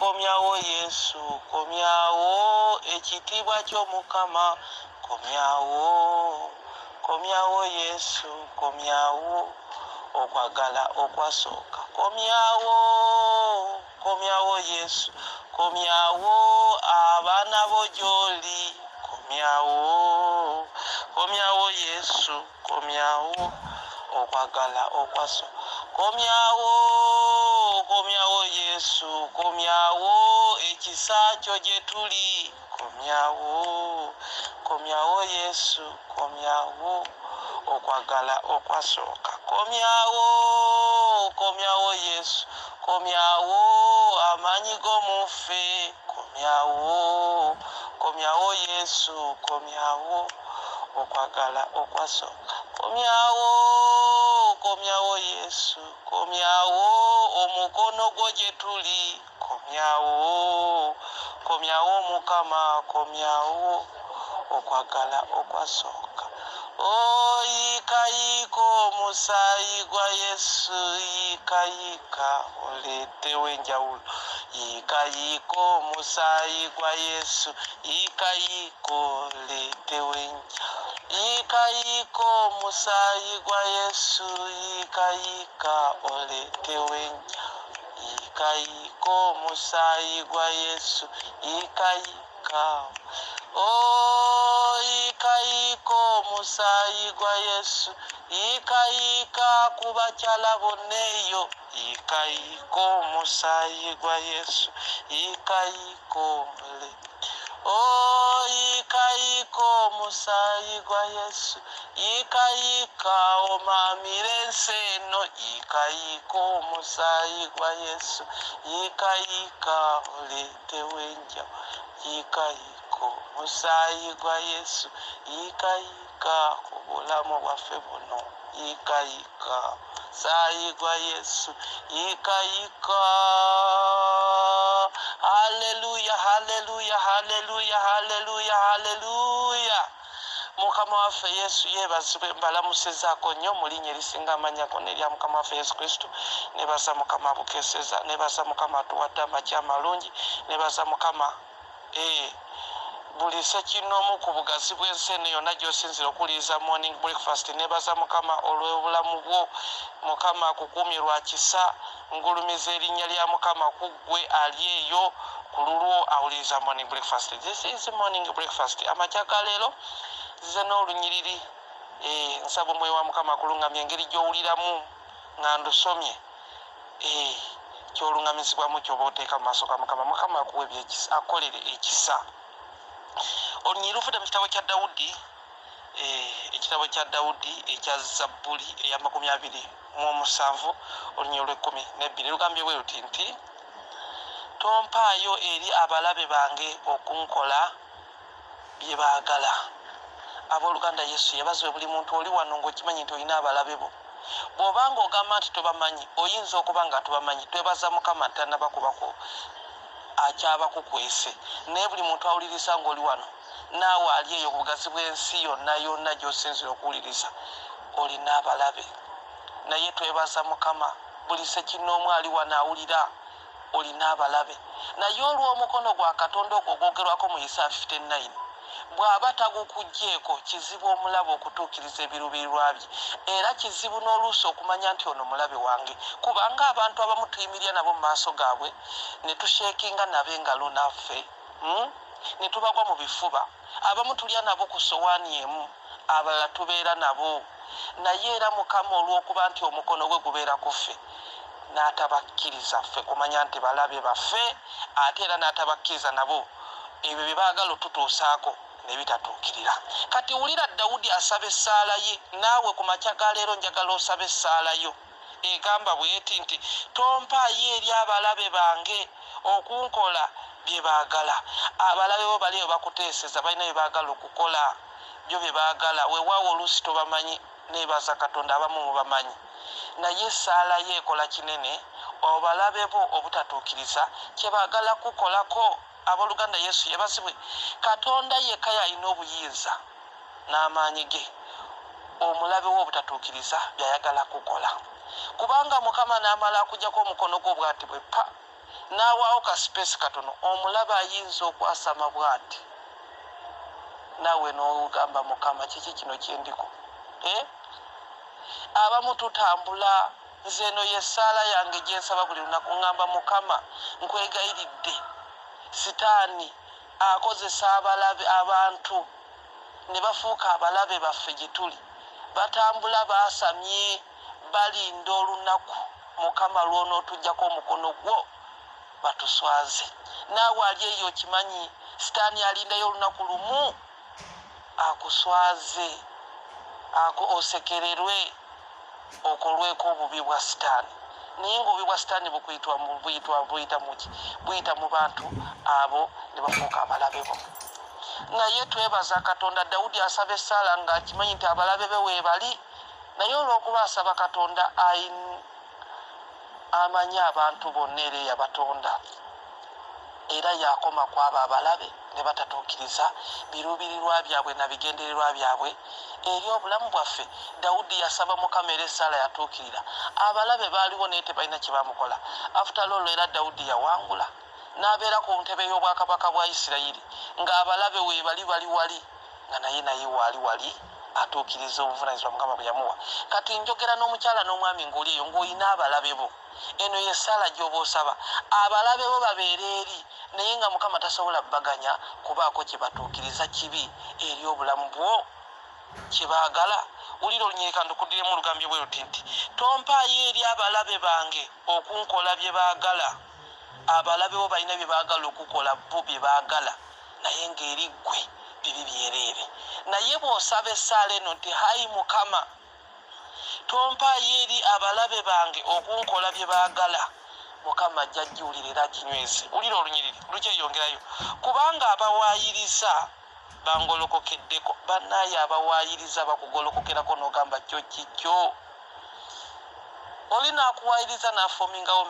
Komyawo Yesu, komyawo ekitiibwa ky'Omukama, komyawo, komyawo Yesu, komyawo okwagala okwasooka, komyawo, komyawo Yesu, komyawo abaana bo gy'oli, komyawo, komyawo Yesu, komyawo okwagala okwasooka, komyawo, komyawo Yesu, komyawo ekisa kyo gye tuli, komyawo, komyawo Yesu, komyawo okwagala okwasooka, komyawo, komyawo Yesu, komyawo amaanyi g'omuffe, komyawo, komyawo Yesu, komyawo okwagala okwasooka, komyawo, komyawo Yesu, komyawo omukono gwo gye tuli, komyawo, komyawo Mukama, komyawo okwagala okwasooka. O yiika yiika omusaayi gwa Yesu, yiika yiika oleetewo enjawulo, yiika yiika omusaayi gwa Yesu, yiika yiika oleetewo enjawulo, yiika yiika omusaayi gwa Yesu, yiika yiika oleetewo enjawulo, yiika yiika omusaayi gwa Yesu, yiika yiika. O yiika yiika omusaayi gwa Yesu, yiika yiika ku bakyala bonna eyo, yiika yiika omusaayi gwa Yesu, yiika yiika ole. O yiika yiika omusaayi gwa Yesu, yiika yiika omaamire ensi eno, yiika yiika omusaayi gwa Yesu, yiika yiika oleetewo enjawulo, yiika yiika omusaayi gwa Yesu, yiika yiika ku bulamu bwaffe buno, yiika yiika musaayi gwa Yesu, yiika yiika. Haleluya, haleluya, haleluya, haleluya, haleluya. Mukama waffe Yesu yeebazibwe. Mbalamusizaako nnyo mu linnya erisinga amannya gonna erya Mukama waffe Yesu Kristo. Nebaza Mukama abukeeseza, nebaza Mukama atuwadde amakya amalungi, nebaza Mukama buli ssekinnoomu ku bugazi bw'ensi eno yonna gy'osinzira okuwuliriza Morning Breakfast. Nebaza Mukama olw'obulamu bwo. Mukama akukuumye lwa kisa. Ngulumiza erinnya lya Mukama ku ggwe ali eyo ku lulwo awuliriza Morning Breakfast. This is Morning Breakfast. Amakya ga leero nzize n'olunyiriri. Nsaba omwoyo wa Mukama akulungamya engeri gy'owuliramu nga ndusomye, ky'olungamizibwamu ky'oba oteeka mu maaso ga Mukama. Mukama akuwa ebyekisa, akolere ekisa. Olunyiriri luvudde mu kitabo kya Dawudi, ekitabo kya Dawudi ekya Zabbuli eya 27, olunyiriri olw'e12, lugambye bwe luti nti, "Tompaayo eri abalabe bange okunkola bye baagala." Abooluganda, Yesu yebazibwe. Buli muntu oli wano ng'okimanyi nti olina abalabe bo, bw'obanga ogamba nti tobamanyi, oyinza okuba nga tobamanyi. Twebaza Mukama nti tannabakubako, akyabakukwese. Naye buli muntu awuliriza ng'oli wano, naawe ali eyo ku bugazi bw'ensi yonna yonna gy'osinzira okuwuliriza, olina abalabe. Naye twebaza Mukama, buli ssekinnoomu ali wano awulira, olina abalabe, naye olw'omukono gwa Katonda ogwo ogwogerwako mu Isaaya 59, bw'aba tagukuggyeeko, kizibu omulabe okutuukiriza ebiruubirirwa bye. Era kizibu n'oluusi okumanya nti ono mulabe wange, kubanga abantu abamu tuyimirira nabo mu maaso gaabwe ne tushakinga nabo engalo naffe, Ne tubagwa mu bifuba. Abamu tulya nabo ku sowaani emu, abalala tubeera nabo, naye era Mukama olw'okuba nti omukono gwe gubeera ku ffe, n'atabakkiriza ffe kumanya nti balabe baffe, ate era n'atabakkiriza nabo ebyo bye baagala otutuusaako ne bitatuukirira. Kati wulira Dawudi asaba essaala ye. Naawe ku makya ga leero njagala osaba essaala yo egamba bweti nti, "Tompaayo eri abalabe bange okunkola bye baagala." Abalabe bo bali eyo bakuteeseza, balina bye baagala okukola, byo bye baagala. Weewaawo oluusi tobamanyi, neebaza Katonda abamu mubamanyi, naye essaala ye ekola kinene obalabe bo obutatuukiriza kye baagala kukolako. Abooluganda, Yesu yebazibwe. Katonda yekka yalina obuyinza n'amaanyi ge omulabe we obutatuukiriza byayagala kukola, kubanga Mukama n'amala akugjako omukono gwo bwati bwe pa. N'awaawo ka space katono, omulabe ayinza okwasama bw'ati, naawe n'ogamba, "Mukama, kiki kino kyendiko?" Eh? Abamu tutambula. Nze eno yessaala yange gyensaba buli lunaku. Ŋŋamba, "Mukama, nkwegayiridde, Sitaani akozesa abalabe, abantu ne bafuuka abalabe baffe gye tuli. Batambula baasamye, balinda olunaku, Mukama, lw'onootuggyako omukono gwo batuswaze." Naawe ali eyo okimanyi, Sitaani alindayo olunaku lumu akuswaze, osekererwe, okolweko obubi bwa Sitaani. Naye nga obubi bwa Sitaani buyita muki? Buyita mu bantu abo ne bafuuka abalabe bo. Naye twebaza Katonda, Dawudi asaba essaala ng'akimanyi nti abalabe be weebali, naye olw'okuba asaba Katonda amanyi abantu bonna era eyabatonda, era yakoma ku abo abalabe ne batatuukiriza biruubirirwa byabwe na bigendererwa byabwe eri obulamu bwaffe. Dawudi yasaba Mukama era essaala yatuukirira. Abalabe baaliwo, naye tebalina kye bamukola. After all, era Dawudi yawangula n'abeera ku ntebe y'obwakabaka bwa Isirayiri ng'abalabe weebali, bali wali nga naye waali wali atuukiriza obuvunanyizibwa Mukama bwe yamuwa. Kati njogera n'omukyala n'omwami ng'oli eyo ng'olina abalabe bo. Eno yessaala gy'oba osaba, abalabe bo babeere eri, naye nga Mukama tasobola bbaganya kubaako kye batuukiriza kibi eri obulamu bwo kyebaagala. Wulira olunyirika ndukuddiremu, olugambye bwe luti nti, "Tompaayo eri abalabe bange okunkola bye baagala." Abalabe bo balina bye baagala okukola, bo bye baagala, naye ng'eri ggwe bibi byereere. Naye bw'osaba essaala eno nti, "Hayi Mukama, tompaayo eri abalabe bange okunkola bye baagala," Mukama ajja jjiwulira era akinyweze. Wulira olunyiriri lukyeyongerayo, "Kubanga abawaayiriza bangolokokeddeko." Bannaaye, abawaayiriza bakugolokokerako n'ogamba, "Kyo kikyo?" Oli naakuwaayiriza n'afomingawo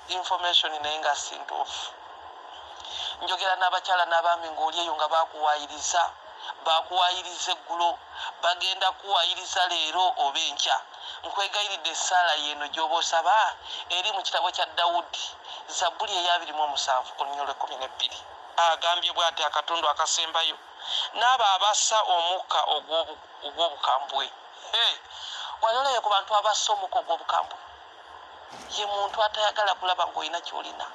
information, naye nga si ntuufu. Njogera n'abakyala n'abaami ng'oli eyo nga bakuwaayiriza, bakuwaayiriza eggulo, bagenda kuwaayiriza leero oba enkya. Nkwegayiridde, essaala yeeno gy'oba osaba eri mu kitabo kya Dawudi, Zabbuli eya 27, olunyiriri lw'e12. Agambye bw'ati, akatundu akasembayo, "N'abo abassa omukka ogw'obukambwe." Wali olabye ku bantu abassa omukka ogw'obukambwe? Ye muntu atayagala kulaba ng'olina ky'olina,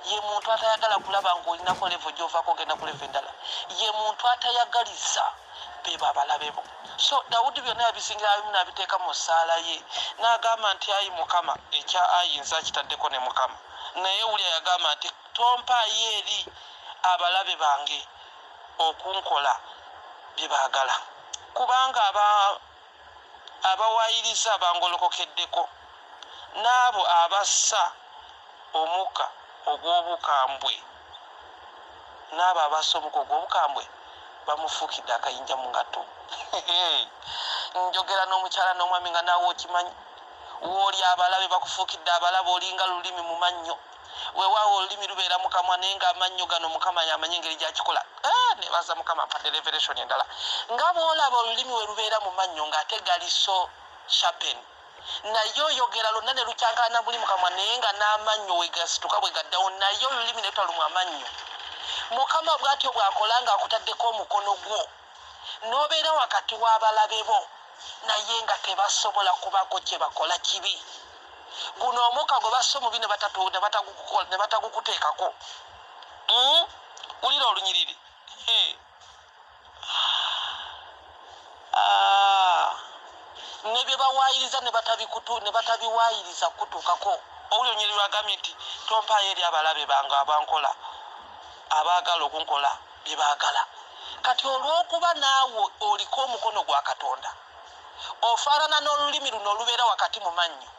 ye muntu atayagala kulaba ng'olinako level gy'ovaako ogenda ku level endala, ye muntu atayagaliza. Bebo abalabe bo. So Dawudi byonna yabisingira abimu n'abiteeka mu ssaala ye, n'agamba nti, "Ayi Mukama." Ekya ayinza akitaddeko ne Mukama, naye wulya yagamba nti, "Tompaayo eri abalabe bange okunkola bye baagala, kubanga abawaayiriza bangolokokeddeko, n'abo abassa omukka ogw'obukambwe, n'abo abassa omukka ogw'obukambwe bamufuukidde akayinja mu ngatto." Njogera n'omukyala n'omwami nga naawe okimanyi, wooli abalabe bakufuukidde abalabe, olinga lulimi mu mannyo. Weewaawo olulimi lubeera mu kamwa, naye ng'amannyo gano Mukama yamanyi engeri gyakikola. Eh, nebaza Mukama mpadde revelation endala. Nga bw'olaba olulimi we lubeera mu mannyo ng'ate gali so sharpen, naye oyogera lwonna ne lukyankalana buli mu kamwa, naye nga n'amannyo wegasituka bwe gaddawo, naye olulimi ne lutalumwa amannyo. Mukama bw'atyo bw'akola ng'akutaddeko omukono gwo n'obeera wakati w'abalabe bo, naye nga tebasobola kubaako kye bakola kibi. Guno omukka gwe bassa omubi ne batagukuteekako. Wulira olunyiriri. Hey. Ah. Ne bye bawaayiriza ne batabiwaayiriza kutuukako. Owuli olunyiriri lwagambye nti, "Tompaayo eri abalabe bange abankola, abaagala okunkola bye baagala." Kati olw'okuba naawe oliko omukono gwa Katonda, ofaanana n'olulimi luno olubeera wakati mu mannyo,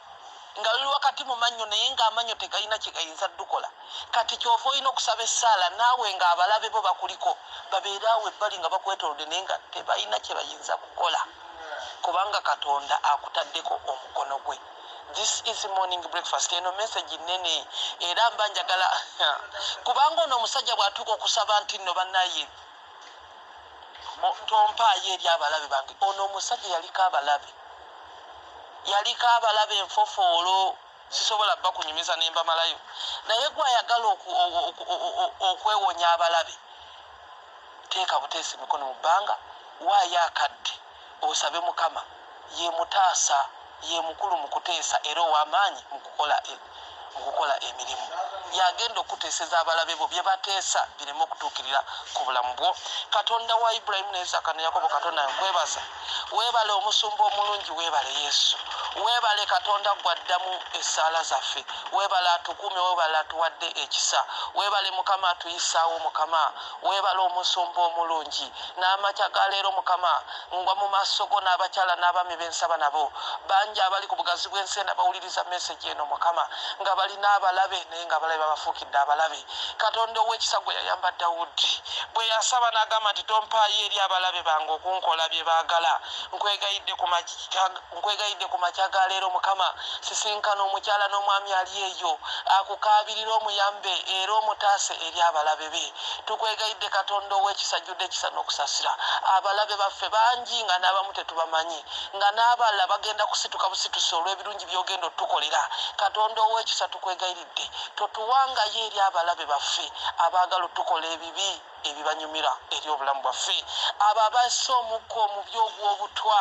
nga luli wakati mu mannyo, naye ng'amannyo tegalina kye gayinza ddukola. Kati kyova olina okusaba essaala naawe ng'abalabe bo bakuliko, babeere awo ebbali nga bakwetoolodde, naye nga tebalina kye bayinza kukola, kubanga Katonda akutaddeko omukono gwe. This is morning breakfast. Eno message nene, era mba njagala, kubanga ono omusajja bw'atuuka okusaba nti, "Nno bannaye, tompaayo eri abalabe bange," ono omusajja yaliko abalabe, yaliko abalabe enfofoolo. Sisobola bakunyumiza ne mbamalayo, naye gwayagala okwewonya abalabe, teeka buteesi emikono mu bbanga, waayo akadde osabe Mukama. Ye mutaasa, ye mukulu mu kuteesa era ow'amaanyi mu kukola emirimu. Yagenda okuteeseza abalabe bo bye bateesa bireme okutuukirira ku bulamu bwo. Katonda wa Ibulayimu ne Isaaka ne Yakobo, Katonda nkwebaza, weebale omusumba omulungi, weebale Yesu, weebale Katonda gwaddamu essaala zaffe, weebale atukuume, weebale atuwadde ekisa, weebale Mukama atuyisaawo. Mukama weebale omusumba omulungi. N'amakya ga leero Mukama ngwa mu maaso go n'abakyala n'abaami b'ensaba nabo bangi abali ku bugazi bw'ensi eno abawuliriza meseji eno, Mukama, nga balina abalabe naye nga abalabe babafuukidde abalabe. Katonda ow'ekisa, gwe yayamba Dawudi bwe yasaba n'agamba nti tompaayo eri abalabe bange okunkola bye baagala, nkwegayidde ku makya ga leero Mukama, sisinkana omukyala n'omwami ali eyo akukaabirira, omuyambe era omutaase eri abalabe be. Tukwegayidde Katonda ow'ekisa, jjudde ekisa n'okusasira, abalabe baffe bangi nga n'abamu tetubamanyi, nga n'abalala bagenda kusituka busitusi olw'ebirungi by'ogenda otukolera. Katonda ow'ekisa, tukwegayiridde totuwangayo eri abalabe baffe abaagala otukola ebibi ebibanyumira eri obulamu bwaffe, abo abassa omukka omubi ogw'obutwa,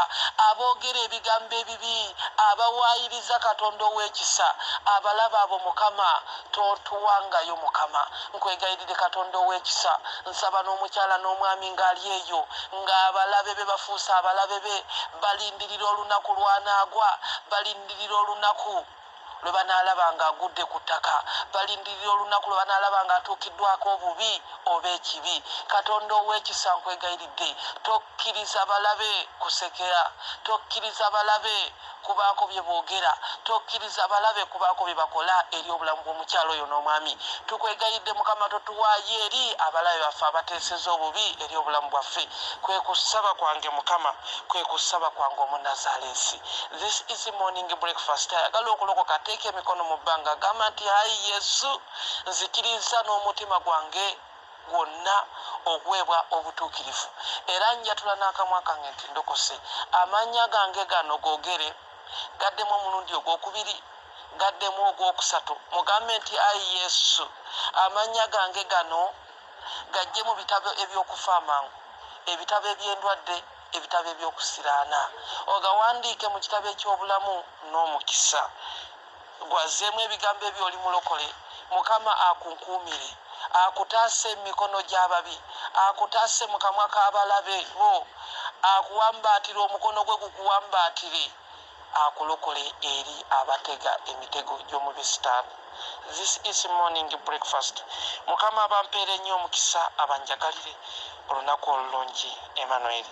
aboogera ebigambo ebibi, abawaayiriza. Katonda ow'ekisa, abalaba abo Mukama totuwangayo. Mukama nkwegayirire, Katonda ow'ekisa, nsaba n'omukyala n'omwami ng'ali eyo ng'abalabe be bafuuse abalabe be, balindirira olunaku lwanaagwa, balindirira olunaku lwe banaalaba ng'agudde ku ttaka, balindirira olunaku lwe banaalaba ng'atuukiddwako obubi oba ekibi. Katonda ow'ekisa, nkwegayiridde tokkiriza balabe kusekera, tokkiriza balabe kubaako bye boogera, tokkiriza balabe kubaako bye bakola eri obulamu bw'omukyalo oyo n'omwami. Tukwegayidde Mukama, totuwaayo eri abalabe baffe abateeseza obubi eri obulamu bwaffe. Kwe kusaba kwange Mukama, kwe kusaba kwange Omunazaalesi. This is Morning Breakfast. Ayagala okulokoka ateeka emikono mu bbanga, agamba nti ayi Yesu, nzikiriza n'omutima gwange gwonna okuweebwa obutuukirivu, era njatula n'akamwa kange nti ndokose. Amannya gange gano googere, gaddemu omulundi ogwokubiri, gaddemu ogwokusatu. Mugambe nti ayi Yesu, amannya gange gano gajje mu bitabo ebyokufa amangu, ebitabo eby'endwadde, ebitabo ebyokusiraana, ogawandiike mu kitabo eky'obulamu n'omukisa. Gwazeemu ebigambo ebyo, oli mulokole. Mukama akunkuumire, akutaase emikono gy'ababi, akutaase mu kamwa k'abalabe bo, akuwambaatire, omukono gwe gukuwambaatire, akulokole eri abatega emitego gy'omubi Sitaani. This is Morning Breakfast. Mukama abampeera ennyo omukisa, abanjagalire olunaku olulungi. Emmanuel.